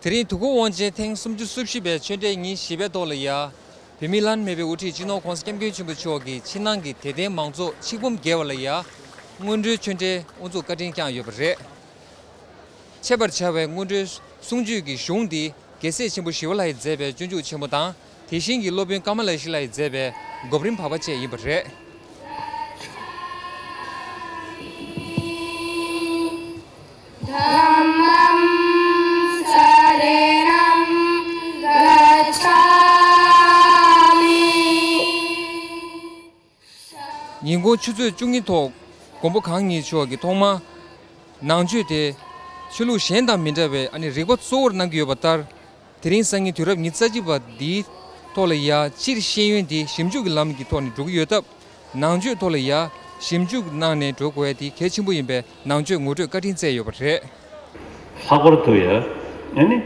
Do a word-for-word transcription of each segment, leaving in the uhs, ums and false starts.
དེ་རིང་དུས་འཁོར་དབང་ཆེན་ཐེངས་སུམ་ཅུ་སོ་བཞི་པའི་ཆོས་འབྲེལ་ཉིན་བཞི་པའི་ཐོག་ལ་ཡ། བོད་མིའི་བླ་ན་མེད་པའི་དབུ་ཁྲིད་སྤྱི་ནོར་༸གོང་ས་༸སྐྱབས་མགོན་ཆེན་པོ་མཆོག་གིས་ཕྱི་ནང་གི་དད་ལྡན་མང་ཚོགས་ཆིག་འབུམ་བརྒལ་བ་ལ་ཡ། སྔོན་འགྲོའི་ཆོས་འབྲེལ་དབུ་འཛུགས་བཀའ་དྲིན་བསྐྱངས་ཡོད་པ་རེད། འཆད་པར་བྱ་བའི་སྔོན་འགྲོའི་གསུང་ཆོས་ཀྱི་གཞུང་འདི་རྒྱལ་སྲས་ཆེན་པོ་ཞི་བ་ལྷ་ཡིས་མཛད་པའི་སྤྱོད་འཇུག་ཆེན་མོ་དང་། དེ་བཞིན་གྱི་སློབ་དཔོན་ཀ་མ་ལ་ཤཱི་ལ་ཡིས་མཛད་པའི་སྒོམ་རིམ་བག་པ་བཅས་ཡིན་པ་རེད། धम्मं शरणं गच्छामि। ཉིན་གུང་ཆུ་ཚོད་བཅུ་གཉིས་ཐོག་མགོན་པོ་གང་ཉིད་མཆོག་གིས་ཐོག་མར་ནང་ཆོས་དེ་ཆོས་ལུགས་གཞན་དང་མི་འདྲ་བའི་ཨ་ནི་རིག་པ་གཙོ་བོར་གནང་གི་ཡོད་པ་ལྟར། དེ་རིང་སང་ཉིན་དུས་རབས་ཉི་ཤུ་རྩ་གཅིག་པ་འདིའི་ཐོག་ལ་ཡ་སྤྱིར་ཤེས་ཡོན་དེ་ཞིབ་འཇུག་གི་ལམ་གྱི་ཐོག་ནས་འགྲོ་གི་ཡོད་སྟབས། ནང་ཆོས་ཐོག་ལ་ཡ་ཞིབ་འཇུག་གནང་ནས་འགྲོ་དགོས་ཡ་དེ་གལ་ཆེན་པོ་ཡིན་པའི་ནང་ཆོས་ངོ་སྤྲོད་བཀའ་དྲིན་སྩལ་ཡོད་པ་རེད། ལྷག་པར་དུ་ཡ་ཨ་ནི་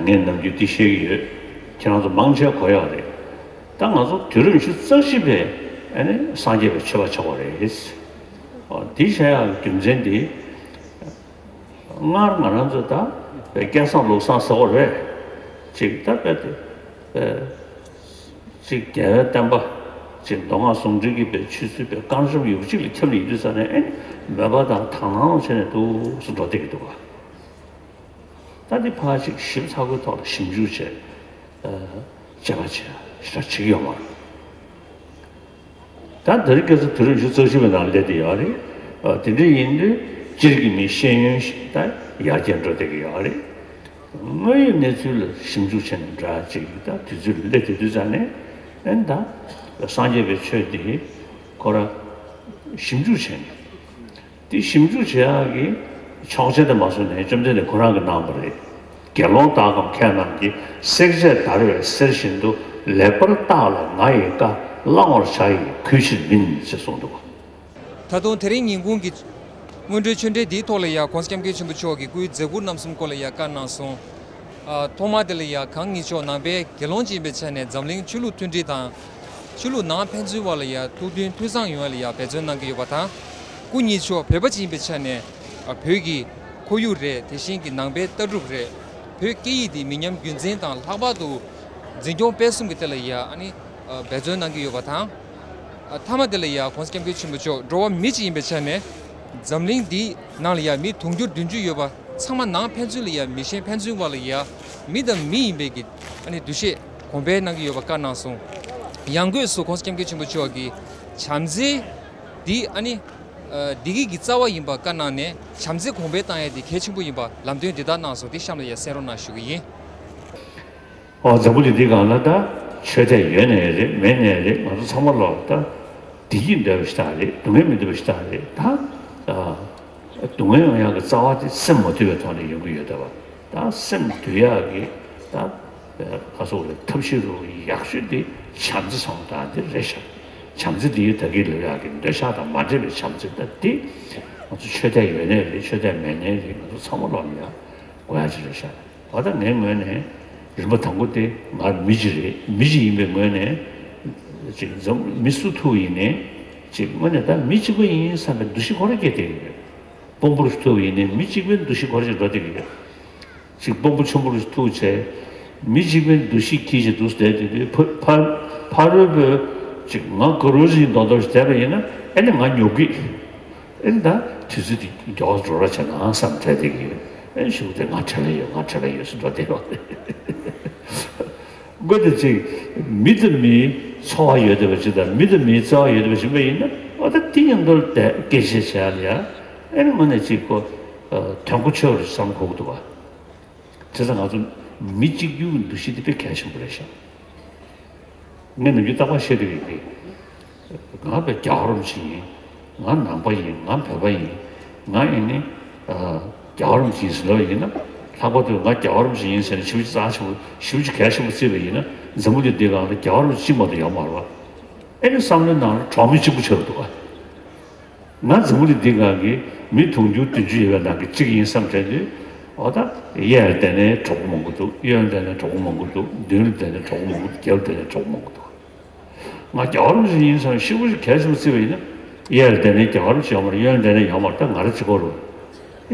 ངས་ནམ་རྒྱུན་འདི་བཤད་ཀྱི་ཡོད། ཁྱེད་རང་ཚོ་མང་ཆེ་གོ་ཡག་རེད། ད་ང་ཚོ་དུས་རབས་ཉི་ཤུ་རྩ་བཞི་པའི་ཨ་ནི་སངས་རྒྱས་པའི་ཆོས་པ་ཆགས་པ་རེད། འདི་བཤད་ཡག་རྒྱུ་མཚན་འདི། སྔར་ང་རང་ཚོ་ད་བོད་སྐད་བཟང་ལུགས་བཟང་ཟེར་བ་རེད། ཅིག་ད་བོད་དེ་ཅིག་རྒྱལ་བའི་བསྟན་པ་ཅིག་མདོ་སྔགས་ཟུང་འབྲེལ་གྱི་བོད་ཆོས་སྲིད་པའི་བསྐང་བཤམས་ཡོད་ཅིག་ལ་ཁྱབ་ནས་ཡིན་དུས་ཙ་ནས་ཨེ་མོས་པ་དང་དག་སྣང་བྱས་ནས་འདུག་སེ་འགྲོ་བསྡད་ཀྱི་འདུག་ག་ད་འདི་ཕར་ཅིག་ཞིབ་ཚགས་པོའི་ཐོག་ལ་ཞིབ་འཇུག་བྱས། དཔྱད་པ་བྱས་ཞེ་དྲག་བྱེད་ཀྱི་ཡོད་མ་རེད། ད་འདིར་སྐྱེས་ཚོ་དུས་རབས་ཉི་ཤུ་རྩ་བཞི་པའི་ནང་སླེབས་བསྡད་ཡོད་རེད། ཨ་དེ་འདྲ་ཡིན་དུས་སྤྱིར་གྱི་མིའི་ཤེས་ཡོན་ཞིག་ད་ཡར་རྒྱས་འགྲོ་བསྡད་ཀྱི་ཡོད་རེད། དངོས་ཡོད་གནས་ཚུལ་ལ་ཞིབ་འཇུག་བྱས་ནས་འདྲ་ཅིག་ད་དུས་ཚོད་སླེབས་བསྡད་དུས་ཙང་ནས་ཨེ་ད་སངས་རྒྱས་པའི་ཆོས་འདི་ཁོ་ར་ཞིབ་འཇུག་བྱས་ནས། དེ་ཞིབ་འཇུག་བྱེད་ཡག་གི་ཆོག་མཆན་དེ་མ་སོང་ནས་བཅོམ་ལྡན་འདས་ཁོ་རང་གིས་གནང་བ་རེད། དགེ་སློང་དག་གམ་མཁས་རྣམས་ཀྱིས། བསྲེག་བཅད་བརྡར་བའི་གསེར་བཞིན་དུ། ལེགས་པར་བརྟགས་ལ་ང་ཡི་བཀའ། བླང་བར་བྱ་ཡི་གུས་ཕྱིར་མིན། ཅེས་གསུངས་འདུག་ད་དུང་དེ་རིང་ཉིན་གུང་གི་སྔོན་འགྲོའི་ཆོས་འབྲེལ་འདིའི་ཐོག་ལ་ཡང་༸གོང་ས་༸སྐྱབས་མགོན་ཆེན་པོ་མཆོག་གིས་སྐུའི་མཛད་ཁུར་རྣམ་གསུམ་སྐོར་ལ་ཡང་བཀའ་གནང་སོང་། ཨ་ཐོག་མ་དེ་ལ་ཡང་གང་ཉིད་མཆོག་ནང་པའི་དགེ་སློང་ཅིག་ཡིན་པའི་ཆ་ནས་འཛམ་གླིང་ཆོས་ལུགས་མཐུན་སྒྲིལ་དང་། ཆོས་ལུགས་ནང་ཕན་ཚུན་བར་ལ་ཡང་ཐུགས་མཐུན་ཐུགས་གཙང་ཡོང་བ་ལ་ཡང་འབད་བརྩོན་གནང་གི་ཡོད་པ་དང་། སྐུ་ཉིད་མཆོག་བོད་པ་ཅིག་ཡིན་པའི་ཆ་ནས་ཨ་བོད་ཀྱི་ཁོར་ཡུག་རེད། དེ་བཞིན་གྱི་ནང་པའི་ལྟ་གྲུབ་རེད། བོད་སྐད་ཡིག་འདི་མི་ཉམས་རྒྱུན་འཛིན་དང་ལྷག་པར་དུ་འཛིན་སྐྱོང་སྤེལ་གསུམ་གྱི་ཐད་ལ་ཡང་ཨ་ནི་འབད་བརྩོན་གནང་གི་ཡོད་པ་དང་། ཨ་མཐའ་མ་དེ་ལ་ཡང་༸གོང་ས་༸སྐྱབས་མགོན་ཆེན་པོ་མཆོག་འགྲོ་བ་མི་གཅིག་ཡིན་པའི་ཆ་ནས་འཛམ་གླིང་འདིའི་ནང་ལ་ཡང་མི་དུང་ཕྱུར་བདུན་ཅུ་ཡོད་པ་ཚང་མ་ནང་ཕན་ཚུན་ལ་ཡང་མི་ཤེས་ཕན་ཚུན་བར་ལ་ཡང་མི་དང་མི་ཡིན་པའི་གི་ཨ་ནི་འདུ་ཤེས་གོང་འཕེལ་གནང་གི་ཡོད་པ་བཀའ་གནང་སོང་། ཡང་སྒོས་སུ་༸གོང་ས་༸སྐྱབས་མགོན་ཆེན་པོ་མཆོག་གིས་བྱམས་བརྩེ་འདི་ཨ་ནི་ཨ་བདེ་སྐྱིད་ཀྱི་རྩ་བ་ཡིན་པ་བཀའ་གནང་ནས་བྱམས་བརྩེ་གོང་འཕེལ་གཏང་ཡ་འདི་གལ་ཆེན་པོ་ཡིན་པ་ལམ་སྟོན་འདི་དག་གནང་སོང་། འདི་གཤམ་ལ་ཡང་གསན་རོགས་གནང་ཞུ་གི་ཡིན། ཨོ་འཛམ་བུ་གླིང་འདི་སྒང་ལ་ད་ཆོས་དད་ཡོད་ནའི་རེད་མེད་ནའི་རེད། ང་ཚོ་ཚང་མ་ལོག་ད་བདེ་སྐྱིད་འདོད་པ་ཞིག་ད་རེད། སྡུག་བསྔལ་མི་འདོད་པ་ཞིག་ད་རེད། ད་ཨ་སྡུག་བསྔལ་ཡོང་ཡག་གི་རྩ་བ་དེ་སེམས་མ་དུལ་བའི་ཐོག་ནས་ཡོང་གི་ཡོད་ད་བ། ད་སེམས་དུལ་ཡག་གི་ད་ག་སོགས་ལ་ཐབས་ཤེས་རུ་ཡག་ཤོས་དེ་བྱམས་བརྩེ་སོང་ད་འདི་རེད་ཤག་བྱམས་བརྩེ་འདི་ཡོད་ད་གི་ལོ་ཡག་གི་འདོད་ཆགས་དང་མ་འདྲེས་པའི་བྱམས་བརྩེ་ད་འདི་ང་ཚོ་ཆོས་དད་ཡོད་ནའི་རེད་ཆོས་དད་མེད་ནའི་རེད། ང་ཚོ་ཚང་མ་ལོག་ཡ་དགོས་ཡ་ཅིག་རེད་ཤག་འོ་ད་ངའི་ངོས་ནས་རིམ་པ་དང་པོ་དེ་ང་མི་གཅིག་རེད། མི་གཅིག་ཡིན་པའི་ངོས་ནས་ཅིག་འཛམ་མི་སུ་ཐུག་ཡིན་ནའི་ཅིག་དངོས་གནས་ད་མི་གཅིག་པ་ཡིན་བསམ་པའི་འདུ་ཤེས་ཁོ་རང་སྐྱེ་བསྡད་ཡོད། དཔོན་པོར་ཐུག་ཡིན་ནའི་མི་གཅིག་པའི་འདུ་ཤེས་ཁོ་རང་ཅིག་འགྲོ་བསྡད་ཀྱི་ཡོད། ཅིག་དཔོན་པོ་ཆེན་པོར་ཐུག་བྱས་མི་གཅིག་པའི་འདུ་ཤེས་འཁྱེར་བྱས་འདུག་བསྡད་དེ་དུས་ཕ་ཕ་ཕ་རོལ་པོས་ཅིག་ང་དགའ་རོགས་ཅིག་མདོག་མདོག་ཞིག་བསྡད་པ་ཡིན་ན་ཨེ་ནི་ང་ཉོབ་ཀྱི། ཨེ་ནི་ད་དུས་ཚོད་དེ་མགྱོགས་འགྲོ་ར་བྱས་ན་བསམ་བསྡད་དེ་གི་ཨེ་ནི་ཞུ་དེ་ང་བྲེལ་བ་ཡོད་ང་བྲེལ་བ་ཡོད་ཟེར་འགྲོ་བསྡད་ཡོད། དགོས་དེ་ཅིག་མི་དང་མིའི་ཚོར་བ་ཡོད་བསྡད་པ་ཅིག་དང་མི་དང་མིའི་བརྩེ་བ་ཡོད་བསྡད་པ་ཞིག་ཡིན་ན་ཨོ་ད་དེ་མཉམ་དུ་བསྡད་སྐད་ཆ་བྱས་ལ་ཡ་ཨེ་ནི་དངོས་གནས་ཅིག་གོ་དོན་གོ་ཆོད་པ་རེད་བསམ་གོ་གི་འདུག་བ། བྱས་ཙང་ང་ཚོ་མི་གཅིག་གྱུར་གྱི་འདུ་ཤེས་དེ་དཔེ་གལ་ཆེན་པོ་རེད་ཤག་ངས་ནམ་རྒྱུན་རྟག་པར་བཤད་དུ་ཡོད་རེད། ང་བས་རྒྱལ་བ་རིན་པོ་ཆེ་ཡིན། ང་ནང་པ་ཡིན། ང་བོད་པ་ཡིན། ང་ཡིན་ནི། རྒྱལ་བ་རིན་པོ་ཆེ་ཡིན་ཟེར་ལབ་ཡིན་ན། ལྷག་པར་དུ་ང་རྒྱལ་བ་རིན་པོ་ཆེ་ཡིན་ཟེར་ནས་ཞེ་པོ་ཅིག་རྩ་ཆེན་པོ་ཞེ་པོ་ཅིག་གལ་ཆེན་པོ་བརྩིས་པ་ཡིན་ན་འཛམ་བུ་གླིང་འདིའི་སྒང་ལ་རྒྱལ་བ་རིན་པོ་ཆེ་གཅིག་མ་གཏོགས་ཡོད་མ་རེད་བ། ཨེ་ནི་བསམ་བློའི་ནང་ལ་གྲོགས་མེད་གཅིག་པུ་ཆགས་འདུག་བ། ང་འཛམ་བུ་གླིང་འདིའི་སྒང་གི་མི་དུང་ཕྱུར་བདུན་ཅུ་ཡོད་པའི་ནང་གི་གཅིག་ཡིན་བསམ་དྲན་དུས། འོ་ད་གཡས་ལ་བསྡད་ནའི་གྲོགས་པོ་མང་པོ་འདུག་གཡོན་ལ་བསྡད་ནའི་གྲོགས་པོ་མང་པོ་འདུག་མདུན་ལ་བསྡད་ནའི་གྲོགས་པོ་མང་པོ་འདུག་རྒྱབ་ལ་བསྡད་ནའི་གྲོགས་པོ་མང་པོ་འདུག་ང་རྒྱལ་བ་རིན་པོ་ཆེ་ཡིན་བསམ་ཞེ་པོ་ཅིག་གལ་ཆེན་པོ་བརྩིས་པ་ཡིན་ན། གཡས་ལ་བསྡད་ནའི་རྒྱལ་བ་རིན་པོ་ཆེ་ཡོད་མ་རེད། གཡོན་ལ་བསྡད་ནའི་ཡོད་མ་རེད། ད་ང་རང་གཅིག་པོ་རེད།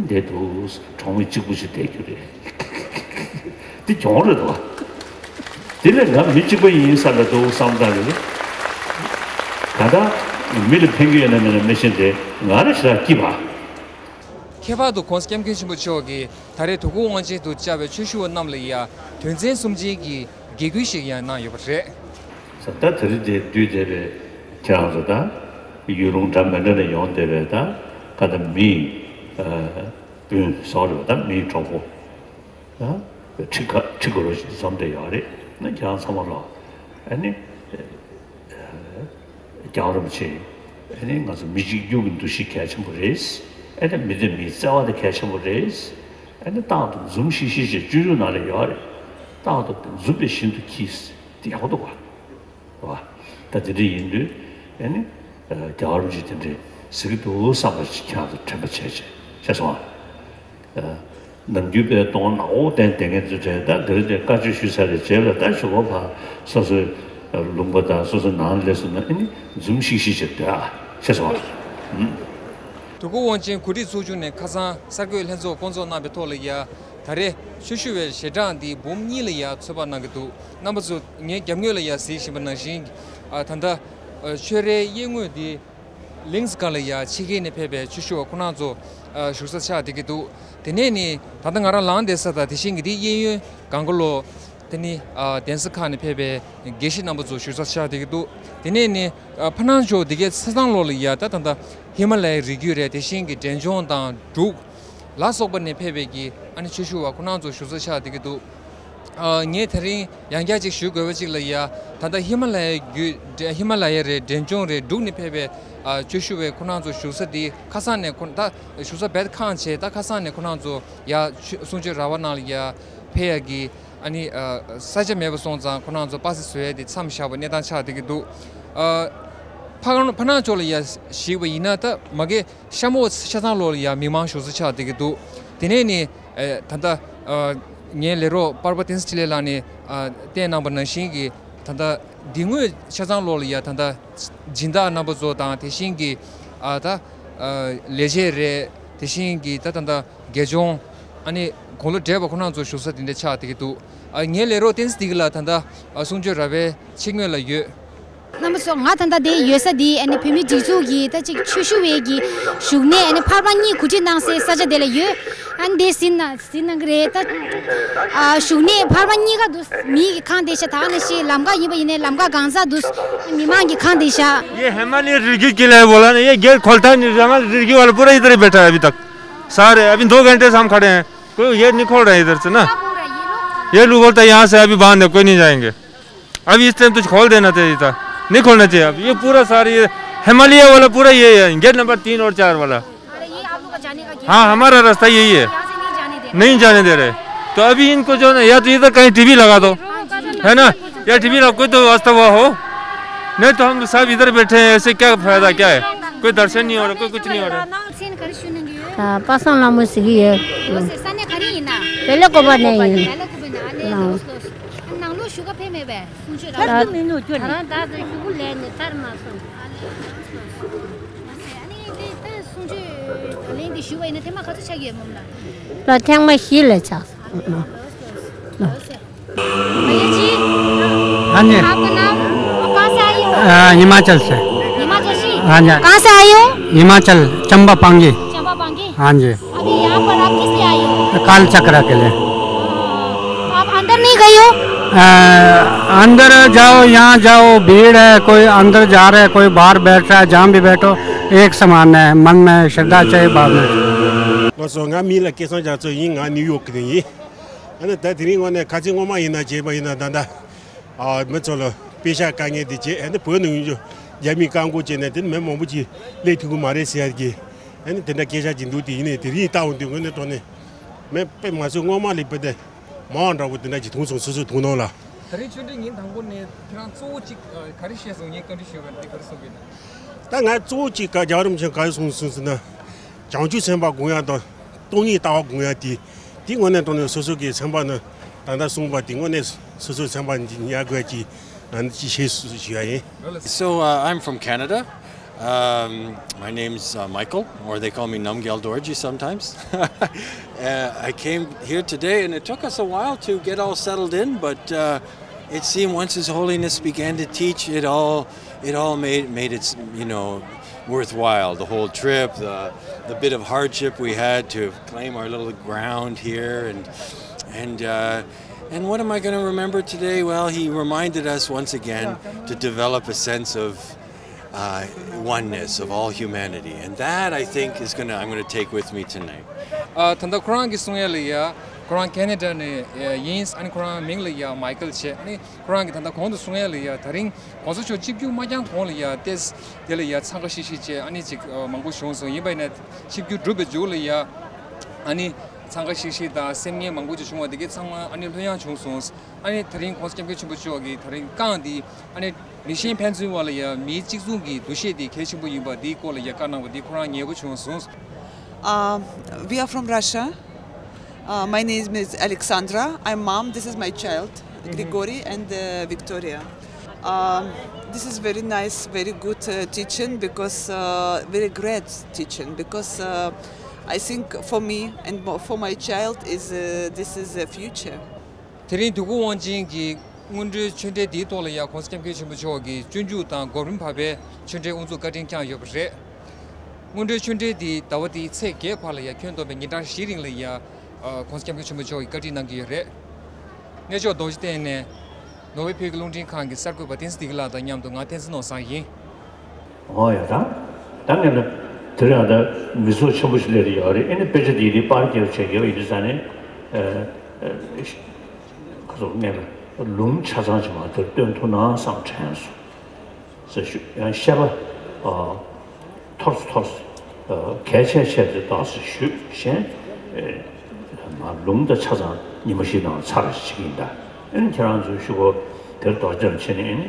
འདི་འདུག་གྲོགས་མེད་གཅིག་པུ་ཞིག་བསྡད་རྒྱུ་རེད། དེ་གྱོང་རེད་དོ། དེ་ལས་ང་མི་གཅིག་པ་ཡིན་ས་ལ་འདུག་བསམ་སྟངས་རེད། ད་ལྟ་མི་ལ་ཕན་གྱི་ཡོད་ན་མེད་ན་མི་ཤེས་ཏེ་ང་རེ་ཞེ་དྲག་སྐྱིད་པ། ཁྱད་པར་དུ་༸གོང་ས་༸སྐྱབས་མགོན་ཆེན་པོ་མཆོག་གིས་ད་རེས་དོ་ཁུར་དབང་ཆེན་དུ་བཅར་བའི་ཆོས་ཞུ་བ་རྣམས་ལ་ཡང་དོན་ཚན་གསུམ་ཅན་གྱི་དགེ་སྐུལ་ཞིག་ཡང་གནང་ཡོད་པ་རེད། ད་དེ་རིང་འདིར་འདུས་བསྡད་པའི་ཁྱེད་རང་ཚོ་དང་ཡུལ་ལུང་འདྲ་མི་འདྲ་ནས་ཡོང་བསྡད་པའི་ད་ག་ད་མིའི་སྤུན་སོགས་རེད་པ། ད་མིའི་གྲོགས་པོ། ཁྲི་ཁ་ཁྲི་གོ་རོ་ཞིག་འཛོམས་བསྡད་ཡོད་རེད། ན་ཁྱེད་རང་ཚང་མ་ལ་ཨ་ནི་རྒྱལ་བ་རིན་པོ་ཆེ་ཨ་ནི་ང་ཚོ་མི་གཅིག་གྱུར་གྱི་འདུ་ཤེས་གལ་ཆེན་པོ་རེད། ཨ་ནི་མི་དང་མིའི་བརྩེ་བ་དེ་གལ་ཆེན་པོ་རེད། ཨ་ནི་རྟག་ཏུ་འཛུམ་ཤིག་ཤིག་ཅེས་སྤྱོད་འཇུག་ནང་ལ་ཡོད་རེད། རྟག་ཏུ་འཛུམ་པའི་བཞིན་དུ་གྱིས་དེ་ཡག་པོ་འདུག་བ། ད་དེ་འདྲ་ཡིན་དུས་ཨ་ནི་རྒྱལ་བ་རིན་པོ་ཆེ་དེ་འདྲའི་ཟེར་གྱི་འདུག་བསམ་པ་ཞིག་ཁྱེད་ཚོ་དྲན་པ་བྱས་བྱས་བྱས་སོང་ཨ། ནམ་རྒྱུན་པའི་གདོང་ནག་པོ་བསྟན་བསྡད་མཁན་ཚོ་གྲས་ད་འདིར་དེ་བཀའ་ཆོས་ཞུས་ཚར་བའི་རྗེས་ལ་ད་ཞོགས་པ་ཕར་སོ་སོའི་ལུང་པ་དང་སོ་སོའི་ནང་སླེབས་སོང་ན་ཨ་ནི་འཛུམ་ཤིག་ཤིག་བྱས་སྡོད་ཨ་བྱས་སོང་ཨ། དོ་ཁུར་དབང་ཆེན་གོ་སྒྲིག་ཚོགས་ཆུང་ནས་ཁ་སང་གསར་འགོད་ལྷན་ཚོགས་བསྐོང་ཚོགས་གནང་པའི་ཐོག་ལ་ཡ་ད་རེས་ཆོས་ཞུ་བའི་ཞལ་གྲངས་འདི་འབུམ་གཉིས་ལ་ཡ་ཚོད་དཔག་གནང་གི་འདུག་རྣམ་པ་ཚོ་ངའི་རྒྱབ་ངོས་ལ་ཡ་གཟིགས་བཞིན་པ་ནང་བཞིན་ཨ་ད་ལྟ་ཨ་ཆོས་རའི་གཡས་ངོས་འདི་ལིངས་སྒང་ལ་ཡ་ཕྱི་རྒྱལ་ནས་ཕེབས་པའི་ཆོས་ཞུ་བ་ཁོ་རང་ཚོ་ཨ་བཞུགས་ས་ཆགས་བསྡད་ཀྱི་འདུག་དེ་ནས་ནི་ད་ལྟ་ང་རང་ལངས་བསྡད་ས་དང་དེ་བཞིན་གྱི་འདི་གཡས་གཡོན་སྒང་ག་ལོ། དེ་ནི་ཨ་གདན་ས་ཁག་ནས་ཕེབས་པའི་དགེ་བཤེས་རྣམ་པ་ཚོ་བཞུགས་ས་ཆགས་བསྡད་ཀྱི་འདུག་དེ་ནས་ནི་ཨ་ཕ་ནང་ཕྱོགས་འདི་གའི་ཆ་ཚང་ལོགས་ལ་ཡ་ད་ད་ལྟ་ཧི་མ་ལ་ཡའི་རི་རྒྱུད་རེད། དེ་བཞིན་གྱི་འབྲས་ལྗོངས་དང་འབྲུག་ལ་སོགས་པ་ནས་ཕེབས་པའི་གི་ཨ་ནི་ཆོས་ཞུ་བ་ཁོ་རང་ཚོ་བཞུགས་ས་ཆགས་བསྡད་ཀྱི་འདུག་ཨ་ངས་དེ་རིང་ཡང་བསྐྱར་ཅིག་ཞུ་དགོས་པ་ཅིག་ལ་ཡ་ད་ལྟ་ཧི་མ་ལ་ཡའི་རྒྱུད་ཧི་མ་ལ་ཡ་རེད། འབྲས་ལྗོངས་རེད། འབྲུག་ནས་ཕེབས་པའི་ཨ་ཆོས་ཞུ་བའི་ཁོ་རང་ཚོ་བཞུགས་ས་འདི་ཁ་སང་ནས་ཁོ་ད་བཞུགས་ས་རྦད་ཁེངས་བྱས་ད་ཁ་སང་ནས་ཁོ་རང་ཚོ་ཡ་ཆོས་གསུང་ཆོས་ར་བ་ནང་ལ་ཡ་ཕེབས་ཡ་གི་ཨ་ནི་ཨ་ས་ཆ་མེད་པ་སོང་ཙང་ཁོ་རང་ཚོ་པ་སེ་བཟོ་ཡ་དེ་མཚམས་བཞག་པའི་གནས་སྟངས་ཆགས་བསྡད་ཀྱི་འདུག་ཨ་ཕ་གང་ཕ་ནང་ཕྱོགས་ལ་ཡ་གཞིགས་པ་ཡིན་ན་ད་མ་གི་ཤ་མོ་ཆ་ཚང་ལོགས་ལ་ཡ་མི་མང་བཞུགས་ས་ཆགས་བསྡད་ཀྱི་འདུག་དེ་ནས་ནི་ཨ་ད་ལྟ་ཨ་ངའི་ལས་རོགས་པར་པ་བསྟན་འཛིན་འཕྲིན་ལས་ལགས་ནས་ཨ་བསྟན་གནང་པ་ནང་བཞིན་གྱི་ད་ལྟ་འདི་ངོས་ཆ་ཚང་ལོགས་ལ་ཡ་ད་ལྟ་སྦྱིན་བདག་རྣམ་པ་ཚོ་དང་དེ་བཞིན་གྱི་ཨ་ད་ཨ་ལས་བྱེད་རེད། དེ་བཞིན་གྱི་ད་ད་ལྟ་དགེ་སྦྱོང་ཨ་ནི་དགུང་ལོ་བགྲེས་པ་ཁོ་རང་ཚོ་བཞུགས་ས་དེ་འདྲ་ཆགས་བསྡད་ཀྱི་འདུག་ཨ་ངའི་ལས་རོགས་བསྟན་འཛིན་བདེ་སྐྱིད་ལགས་ད་ལྟ་ཨ་གསུང་ཆོས་ར་བའི་ཕྱི་ངོས་ལ་ཡོད། རྣམ་པ་ཚོ་ང་ད་ལྟ་དེ་ཡོད་ས་དེ་ཨ་ནི་བོད་མིའི་སྒྲིག་འཛུགས་ཀྱི་ད་ཅིག་ཆོས་ཞུ་བའི་གི་བཞུགས་གནས་ཨ་ནི་འཕར་མ་གཉིས་གོ་སྒྲིག་གནང་སའི་ས་ཆ་དེ་ལ་ཡོད། ཨ་ནི་དེ་ཟིན་ན་ཟིན་གནང་གི་རེད་ད། ཨ་བཞུགས་གནས་འཕར་མ་གཉིས་ཀ་འདུག་མིའི་གི་ཁང་དེ་ཤ་ད་ནི་ཤི་ལམ་ཁ་ཡིན་པ་ཡིན་ནའི་ལམ་ཁ་གང་ཟག་འདུག་མི་མང་གི་ཁང་དེ་ཤ ये हिमालय रिड़की किला है बोला ना, ये गेट खोलता नहीं, जंगल रिड़की वाला पूरा इधर ही बैठा है अभी तक। सारे अभी दो घंटे से हम खड़े हैं, कोई ये नहीं खोल रहे इधर से ना। ये लोग बोलता है यहाँ से अभी बांध है, कोई नहीं जाएंगे। अभी इस टाइम तो खोल देना चाहिए था, नहीं खोलना चाहिए। अब ये पूरा सारे ये हिमालय वाला पूरा ये है, गेट नंबर तीन और चार वाला। अरे, ये आप लोग का जाने का गेट हाँ, है। हमारा रास्ता यही है। यहाँ से नहीं जाने दे रहे। नहीं जाने दे रहे। तो अभी इनको जो है ना, या तो इधर कहीं टीवी लगा दो, हाँ जी। है ना, या टीवी लगा, कोई तो वास्ता हुआ हो, नहीं तो हम सब इधर बैठे हैं, ऐसे क्या फायदा, क्या है? कोई दर्शन नहीं हो रहा, कोई कुछ नहीं हो रहा। ད་པ་སངས་ལྷ་མོ་ཟེར་གྱི་ཡོད། ས་གནས་ག་རེ་ཡིན་ན། བེ་ལེ་ཀོ་པ་ནས་ཡིན། བེ་ལེ་ཀོ་པ་ནས་ཨ་ནི་ལོས་ལོས། ནང་ལོགས་བཞུགས་ག་ཕེབས་མེད་པས། གསུང་ཆོས་ད་རང་ད་ཚོ་ཞུ་གུ་ལས་ནས་ཚར་མ་སོང་། ཨ་ནི་དེ་ད་གསུང་ཆོས་ད་ལན་འདི་ཞུ་བ་ཡིན་ན་ཐེངས་མ་ག་ཚོད་ཆགས་ཡོད་མོམ་ལ། ལོ་ཐེངས་མ་བཞི་ལས་ཆགས་སོང་། भैया जी, हाँ जी। आपका नाम और कहाँ से आए हो? अ, हिमाचल से। हिमाचल से? हाँ जी। कहाँ से आए हो? हिमाचल, चंबा पांगी। चंबा पांगी? हाँ जी। अभी यहाँ पर आप किस लिए आए हो? काल चक्र के लिए। तो आप अंदर नहीं गए हो? अ, अंदर जाओ, यहाँ जाओ, भीड़ है, कोई अंदर जा रहा है, कोई बाहर बैठ रहा है, जहाँ भी बैठो, एक समान है, मन में श्रद्धा चाहिए, भावना चाहिए। ང་ཚོ་ང་མི་ལ་སྐལ་བཟང་རྒྱ་མཚོ་ཡིན། ང་ནིའུ་ཡོག་གི་ཡིན། ཨ་ནི་ད་དེ་རིང་ངོ་ནས་ཁ་ཆེ་སྔོན་མ་ཡིན་ན་བྱས་པ་ཡིན་ན་ད་ལྟ་ཨ་མི་ཚོ་ལ་དཔེ་ཤག་དཀའ་ངལ་དེ་བྱས། ཨ་ནི་བོད་ནང་ཡོད་རྒྱ་མི་བཀག་འགོག་བྱས་ནས་དེ་ནི་མི་མང་པོ་ཅིག་སླེབས་ཐུབ་ཀྱི་མ་རེད་ཟེར་ཡ་གི་ཨ་ནི་དེ་འདྲ་སྐད་ཆ་ཅིག་འདུག་དེ་ཡིན་ནའི་དེ་རིང་ལྟ་འོང་དུས་ངོ་ནས་དྲང་གནས་མི་དཔེ་ང་ཚོའི་སྔོན་མ་ལས་དཔེ་དེ་མང་དྲགས་པོ་དེ་འདྲ་ཅིག་མཐོང་སོང་། སོ་སོའི་མཐོང་སྣང་ལ། ད་རེས་ཆོས་འབྲེལ་ཉིན་དང་པོ་ནས་ཁྱེད་རང་གཙོ་བོ་གཅིག་ག་རེ་བཤད་སོང་། ངས་བཀའ་འདྲི་ཞུས་པ་དེ་ག་རེ་གསུངས་པ་ཡིན་ན། ད་ང་གཙོ་བོ་གཅིག་ག་རྒྱལ་བ་རིན་པོ་ཆེ་ག་རེ་གསུངས་གསུངས་ཟེར་ན། བྱང་ཆུབ་སེམས་དཔའ་སྒོམ་ཡ་དང་སྟོང་ཉིད་ལྟ་བ་སྒོམ་ཡ་དེ། དེ་དངོས་གནས་དྲང་གནས་སོ་སོ་གི་སེམས་པ་ནི་ད་ལྟ་གསུངས་པ་དེ་དངོས་གནས་སོ་སོའི་སེམས་པ་ཉར་དགོས་ཀྱི་ང་ནི་ཅི་ཤེས་སུ་ཞུ་ཡ་ཡིན། So, uh, I'm from Canada. Um, my name's uh, Michael, or they call me Namgyal Dorji sometimes. Uh, I came here today, and it took us a while to get all settled in, but uh, it seemed once His Holiness began to teach, it all it all made made it you know worthwhile. The whole trip, the the bit of hardship we had to claim our little ground here, and and uh, and what am I going to remember today? Well, he reminded us once again to develop a sense of uh, oneness of all humanity. And that, I think, is gonna I'm gonna take with me tonight. ཨ། ད་ལྟ་ཁོ་རང་གིས་གསུང་ཡས་ལ་ཡ། ཁོ་རང་ཁེ་ན་ཌ་ནས་ཡིན། ཨ་ནི་ཁོ་རང་མིང་ལ་ཡ་མའི་ཀལ་བྱས། ཨ་ནི་ཁོ་རང་གིས་ད་ལྟ་གོང་དུ་གསུང་ཡས་ལ་ཡ། ད་རིང་གོང་ས་མཆོག་ཆིབས་བསྒྱུར་མ་བསྐྱངས་གོང་ལ་ཡ་ཏེས་དེ་ལ་ཡ་འཚང་ཁ་ཤིག་ཤིག་བྱས། ཨ་ནི་ཅིག་མང་པོ་བྱུང་སོང་། ཡིན་པ་ཡིན་ན་ཆིབས་བསྒྱུར་གྲུབ་པའི་མཇུག་ལ་ཡ། ཨ་ནི་འཚང་ཁ་ཤིག་ཤིག་དང་སེམས་ངལ་མང་པོ་ཅིག་བྱུང་བ་དེ་གས་ཚང་མ་ཨ་ནི་ལྷོད་ཡངས་བྱུང་སོང་། ཨ་ནི་ད་རིང་གོང་ས་སྐྱབས་མགོན་ཆེན་པོ་མཆོག་གིས་ད་རིང་བསྐངས་ཏེ། ཨ་ནི་མི་ཤེས་ཕན་ཚུན་བར་ལ་ཡ་མིའི་གཅིག་མཚུངས་ཀྱི་འདུ་ཤེས་དེ་གལ་ཆེན་པོ་ཡིན་པ་དེའི་སྐོར་ལ་ཡ་བཀའ་གནང་བ་དེ་ཁོ་རང་ཉན་པོ་བྱུང་སོང་། Uh, we are from Russia. Uh, my name is Alexandra. I'm mom. This is my child, Grigori and uh, Victoria. Um, this is very nice, very good uh, teaching because uh, very great teaching because uh, I think for me and mo- for my child is uh, this is the future. དེ་རིང་འདུས་སྐོང་དབང་ཆེན་གྱི་སྔོན་འགྲོའི་ཆོས་འབྲེལ་འདིའི་ཐོག་ལ་ཡ་གོང་ས་སྐྱབས་མགོན་ཆེན་པོ་མཆོག་གིས་སྤྱོད་འཇུག་དང་སྒོམ་རིམ་བར་པའི་ཆོས་འབྲེལ་དབུ་འཛུགས་བཀའ་དྲིན་བསྐྱངས་ཡོད་པ་རེད། སྔོན་འགྲོའི་ཆོས་འབྲེལ་འདི་ཟླ་བ་འདིའི་ཚེས་བརྒྱད་བར་ལ་ཡ་ཁྱོན་བསྡོམས་པའི་ཉིན་གྲངས་བཞིའི་རིང་ལ་ཡ། ཨ། གོང་ས་སྐྱབས་མགོན་ཆེན་པོ་མཆོག་གིས་བཀའ་དྲིན་གནང་གི་ཡོད་རེད། གནས་མཆོག་རྡོ་རྗེ་གདན་ནས་ནོར་ཝེ་བོད་ཀྱི་རླུང་འཕྲིན་ཁང་གི་གསར་འགོད་པ་བསྟན་འཛིན་བདེ་སྐྱིད་ལགས་དང་མཉམ་དུ་ང་བསྟན་འཛིན་ནོར་བཟང་ཡིན། ཨོ་ཡ། ད་ད་ངས་ལ་དེ་རིང་ད་མི་ཚོགས་ཆེན་པོ་ཞིག་སླེབས་ཡོད་རེད། ཨེ་ནི་དཔེ་ཆ་འདི་དེ་པར་རྒྱབ་བྱས་ཡོད་ཡིན་དུས་ཙང་ནས། ཨ། ཨ། ཁ་སོགས་ངས་ལ་ལུང་ཆ་ཚང་ཅིག་མ་དེར་སྟོན་ཐུབ་ན་བསམ་དྲན་སོང་། ཟེར་ཞུ། ཡང་བཤད་པ། ཨ། ཐོར་སོ་ཐོར་སོ། ཨ། གལ་ཆེ་ཆེ་དེ་ཏོག་ཙམ་ཞུས་གཞན། ཨེ། མ་ལུང་ད་ཆ་ཚང་ཉི་མ་བཞི་ནང་ཚར་ཞིག་ཡིན་ད། ཨེ་ནི་ཁྱེད་རང་ཚོའི་ཤོག་གུ་དེར་རྡོག་རྒྱབ་བྱས་ནས། ཨེ་ནི་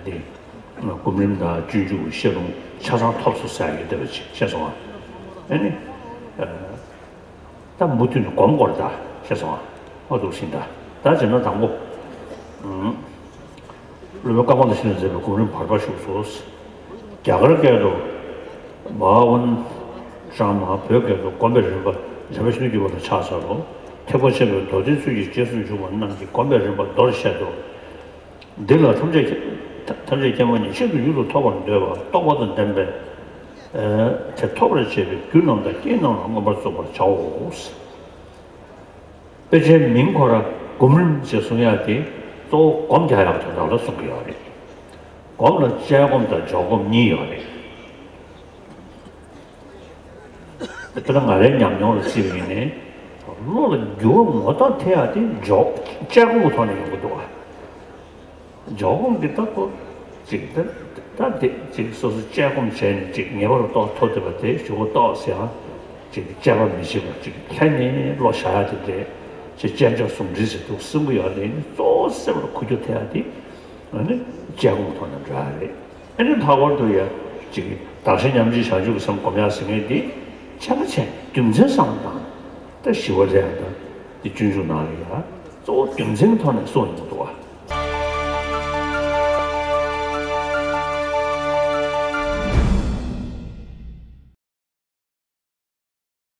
འདི་སྒོམ་རིམ་དང་སྤྱོད་འཇུག་གི་བཤད་ལུང་ཆ་ཚང་ཐོབ་སོང་ཟེར་ཡོད་བསྡད་པ་ཅིག་བཤད་སོང་ཨ། ཨེ་ནི། ཨ། ད་མུ་མཐུད་ནས་སྒོམ་དགོས་རེད་ད། ཤེས་སོང་ཨ། ཨོ་འདུག་ཟིན་ད། ད་བྱས་ན་དང་པོ། ཨུམ། སློབ་དཔོན་ཀ་མ་ལ་ཤཱི་ལས་མཛད་པའི་སྒོམ་རིམ་བར་པ་བཞུགས་སོ། རྒྱ་གར་སྐད་དུ། བྷ་ག་ཝན་ཀྲ་མ། བོད་སྐད་དུ་སྒོམ་པའི་རིམ་པ། འཇམ་དཔལ་གཞོན་ནུ་གྱི་བར་དུ་ཕྱག་འཚལ་ལོ། ཐེག་པ་ཆེན་པོའི་མདོ་སྡེའི་ཚུལ་གྱིས་རྗེས་སུ་འཇུག་པ་རྣམས་ཀྱི་སྒོམ་པའི་རིམ་པ་མདོར་བཤད་དོ། འདི་ལ་ཐམས་ཅད་ཐམས་ཅད་མཁྱེན་པ་ཉིད་ཤིན་ཏུ་ཡུལ་དུ་ཐོབ་པར་འདོད་པ་རྟོགས་པ་དང་ལྡན་པས། ཨ། དེ་ཐོབ་པར་བྱེད་པའི་རྒྱུ་རྣམས་དང་རྐྱེན་རྣམས་ལ་མངོན་པར་རྫོགས་པར་བྱའོ། དཔེ་ཆའི་མིང་ཁོ་ར་སྒོམ་རིམ་ཞེས་གསུང་ཡག་དེ་གཙོ་བོ་སྒོམ་རྒྱག་ཡག་དོན་དག་ལ་གསུང་གི་ཡོད་རེད། སྒོམ་ལ་དཔྱད་སྒོམ་དང་འཇོག་སྒོམ་གཉིས་ཡོད་རེད། དཔེར་ན་ང་རའི་ཉམས་མྱོང་ལ་བརྩིས་པ་ཡིན་ནའི། བློ་ལ་འགྱུར་བ་ངོ་ཐོག་ཐེབས་ཡག་དེ་འཇོག་དཔྱད་སྒོམ་གྱི་ཐོག་ནས་ཡོང་གི་འདུག་ཨ། འཇོག་སྒོམ་གྱི་ལྟ་བུ་ཅིག་ད་ད་དེ་ཅིག་སོ་སོ་དཔྱད་སྒོམ་བྱས་ནས་ཅིག་ངེས་པར་རྟོགས་ཐུབ་བསྡད་པ་དེ་གཞུག་གུ་ཏོག་ཙམ་ཡང་ཅིག་དཔྱད་པ་མི་བྱེད་པར་ཅིག་ལྷན་ནས་བློ་བཞག་ཡག་དེ་འདྲས་ཅིག་དཔྱད་འཇོག་ཟུང་འབྲེལ་ཟེར་འདུག་གསུང་གི་ཡོད་རེད། གཙོ་བོ་སེམས་ལ་འཁོར་རྒྱུ་དེ་ཡག་དེ་ཨ་ནི་དཔྱད་སྒོམ་ཐོག་ནས་འགྲོ་ཡག་རེད། ཨ་ནི་ལྷག་པར་དུ་ཡང་ཅིག་གདགས་གཞན་མཉམ་བརྗེའི་བྱང་ཆུབ་ཀྱི་སེམས་སྒོམ་ཡག་ཟེར་མཁན་འདི་ཆ་ག་ཆེ་རྒྱུ་མཚན་བསམ་བློ་བཏང་། ད་ཞི་བ་ལྷ་ཡང་དང་འདི་སྤྱོད་འཇུག་ནང་ལ་ཡང་གཙོ་བོ་རྒྱུ་མཚན་གྱི་ཐོག་ནས་གསུངས་ཡོང་གི་འདུག་བ།